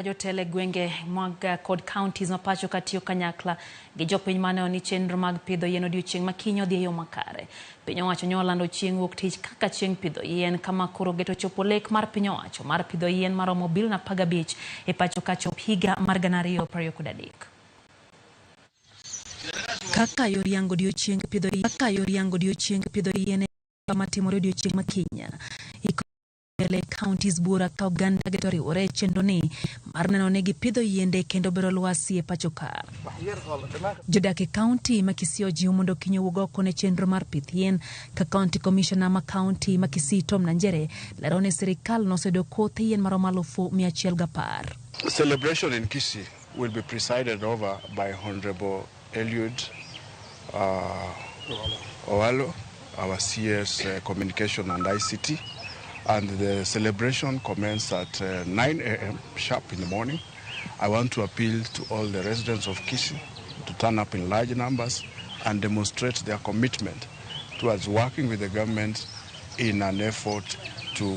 Jotelo e gwenge mag kod counties ma pacho ka tiyo kanyakla gi jopiny maneno ni chenro mag pidho yien odiochieng' ma kiny odhi e yo makare. Piny owacho nyo olando chieng' wuok tich kaka chieng' pidho yien kama koro geto chopo lek mar piny owacho mar pidho yien maromo bilion 15 e pacho ka chop higa mar 2023. Kaka yor yango odiochieng' pidho kaka yor yango odiochieng' pidho yien matimore odiochieng' ma kiny. Mbele counties buora ka oganda geto riwore e chenro ni mar neno ni gipidho yiende kendo bero lwasi e pacho ka. Jodak e kaunti ma Kisii ojiw mondo kiny owuog oko ne chenro mar pith yien ka County Commissioner ma kaunti ma Kisii Tom Nanjere lero ni sirikal noseyudo kothe yien maromo 110,000. Celebration in Kisii will be presided over by Honorable Eliud Owalo, our CS Communication and ICT, and the celebration commences at 9 a.m. sharp in the morning. I want to appeal to all the residents of Kisii to turn up in large numbers and demonstrate their commitment towards working with the government in an effort to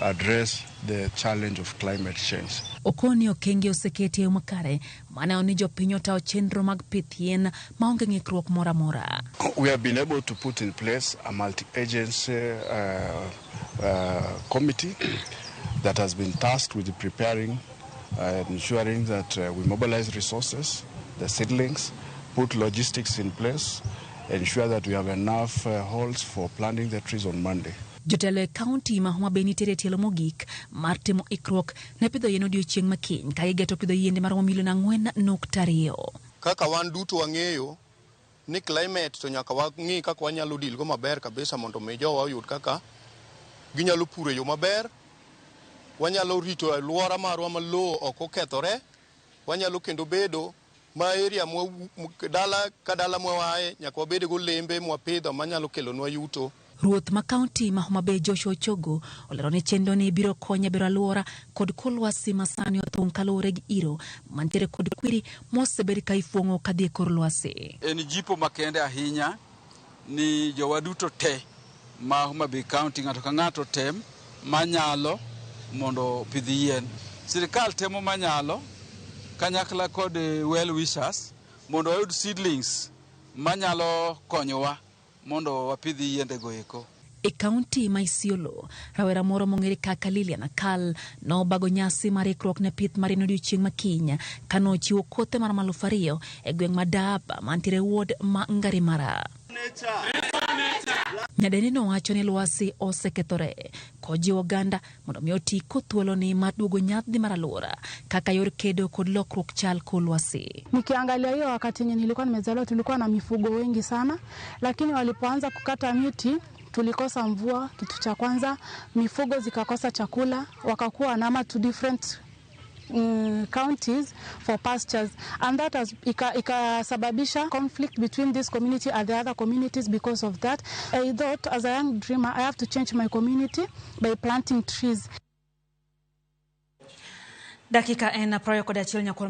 address the challenge of climate change. Okoni okenge oseketi e yo makare maneno ni jopiny otawo chenro mag pith yien maonge ng'ikruok moro amora. We have been able to put in place a multi-agency committee that has been tasked with preparing and ensuring that we mobilize resources, the seedlings, put logistics in place, ensure that we have enough halls for planting the trees on Monday. Jotelo e kaunti ma Homa Bay nitiere e tielo mogik mar timo ikruok ne pidho yien odiochieng' ma kiny ka gigeto pidho yiende maromo milion 4.2. Kaka wan duto wang'eyo ni climate to nyaka wang'i kaka wanyalo deal go maber kabisa mondo mi jowa oyud kaka ginyalo puro e yo maber, wanyalo rito alwora marwa ma lowo ok okethore, wanyalo kendo bedo ma area mwa dala ka dala mwawaye nyaka wabed golembe mwapidho manyalo kelonwa yuto. Ruoth ma kaunti ma Homa Bay Joshua Ochogo olero ni chenro ni biro konyo e bero alwora kod kor lwasi ma sani othung' kaluwore gi iro mantiere kod kwiri mosebed ka ifuong'o kadhi e kor lwasi. En jipo makende ahinya ni jowa duto te ma Homa Bay County ng'ato ka ng'ato tem manyalo mondo opidh yien. Sirikal temo manyalo kanyakla kod well wishers mondo wayud seedlings manyalo konyowa mondo wapidh yiende go eko. E kaunti ma Isiolo, rawera moro mong'ere kaka Lilian Akal nobago nyasi mar ikruok ne pith mar yien odiochieng' ma kiny kanochiwo kothe mar 2,000 e gweng' ma Daaba mantiere e ward ma Ngarimara. Nyadendi no wacho ni lwasi osekethore kojiwo oganda mondo mi oti kod thuoloni mar duogo nyadhi mar alwora kaka yor kedo kod lokruok chal kor lwasi. Nikiangalia hiyo wakati yenye nilikuwa nimezaliwa tulikuwa na mifugo wengi sana, lakini walipoanza kukata miti tulikosa mvua, kitu cha kwanza, mifugo zikakosa chakula, wakakuwa wanahama to different counties for pastures, and that has ikasababisha conflict between this community and the other communities. Because of that, I thought, as a young dreamer, I have to change my community by planting trees. Dakika en 21 nyakwar.